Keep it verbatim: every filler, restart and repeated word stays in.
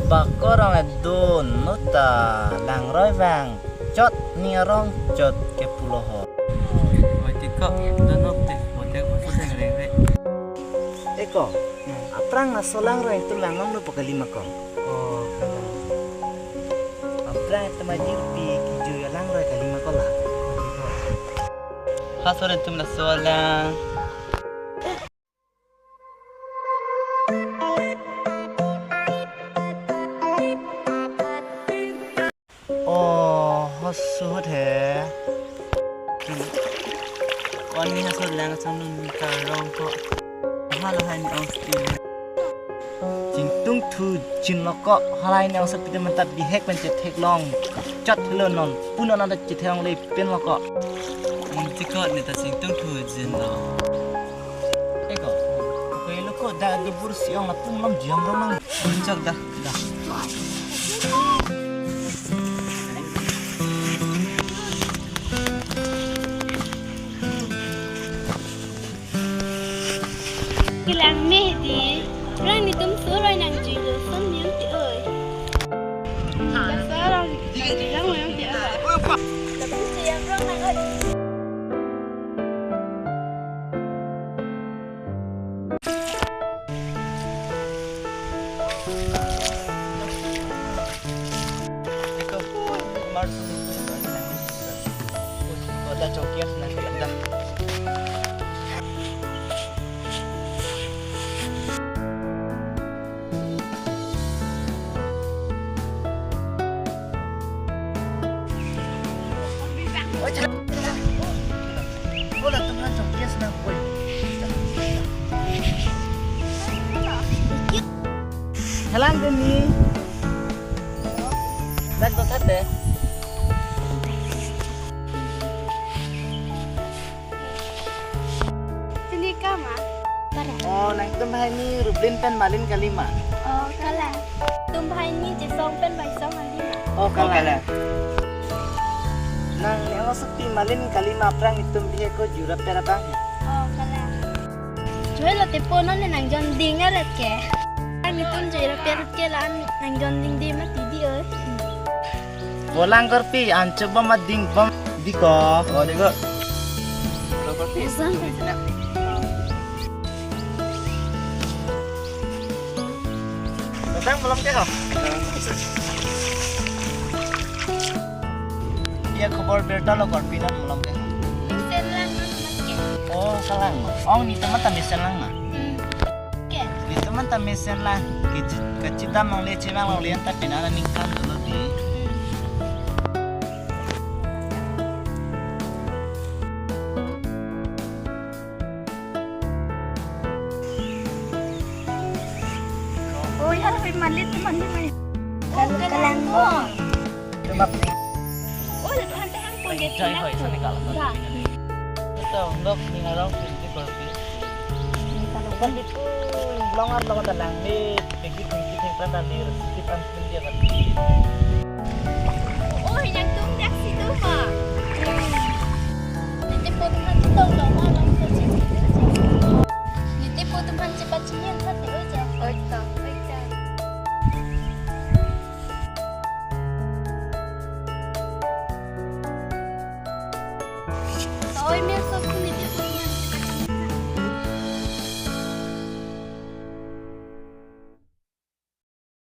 Bako arong edun nota langroi vang chot ning arong chot kepulo ho. Oi, tiko, dunok te, bote ko so deng reng re. Eko, aphrang laso langroi atum vang nanglo po kalima ko? Oh, kalang. Aphrang atum ajirpi kejui alangroi kalima ko la? Oh, tiko. Ha, sore atum laso alang. Oh, hos suhut he. Oni ha so lang sang nun karong ko. Halahai ni ong sti. Chingtung thu chin lo ko, halahai ni ong sti te menta bihek pen chetheklong. Chot lo non, puno non ta chetheklongle pen lo ko. Ong tiko ni ta chingtung thu chin lo. Eko, ko elo ko da dubur si ong lapu malom jam rong nang. Chak da, da. Kelang meh di, rang netum so roi nangjuilo, son niam ti oi. Laso roi nangjuilo, niam ti oi. Lapu si yang rong nang oi. Bola tum han chok yes na koi. Helang deni. Dak to thate. Sini kama? Para. Oh, nangtum banghini Rublin pen Malin kalima? Oh, kalang. Tum banghini Jesong pen Baisong kalima? Oh, kalang. Nang ne oso ti Malin kalima aphrang netum bihek ko jui rapet abang he? Oh, kalang. Jui lo tepo non ne nangjon ding aret ke. Netum jui rapet ke la nangjon ding di mati di oi. Bolang korpi, ancho bom ading bom di ko. Oh, di ko. Lo korpi. Bolang. Datang malom ke ho? Iya khobor birta lo korpi non malom ke ho? Mesen lang non mas ke. Oh, kalang. Ong netum anta mesen lang ma? Hmm. Ke. Netum anta mesen lang. Kachidam longle chevang longle anta pina ningkan dolo di. Oh, ya, Mali, Mali, Mali. Kalang, kalang. Cuma. Oh, itu ante ampun dia. Jai hoi, sana kalang. Ya. Ito, lok ni harong, fifty per piece. Kalau pun itu, longar, longar dalang ni, pergi, pergi, pergi, pergi, pergi, pergi, pergi. Oh, yang tum dak situ ma. Nanti po tum han chetong dong ma, dong chetong. Nanti po tum han chepat chinien pati oi ja. Oi ta, oi ta.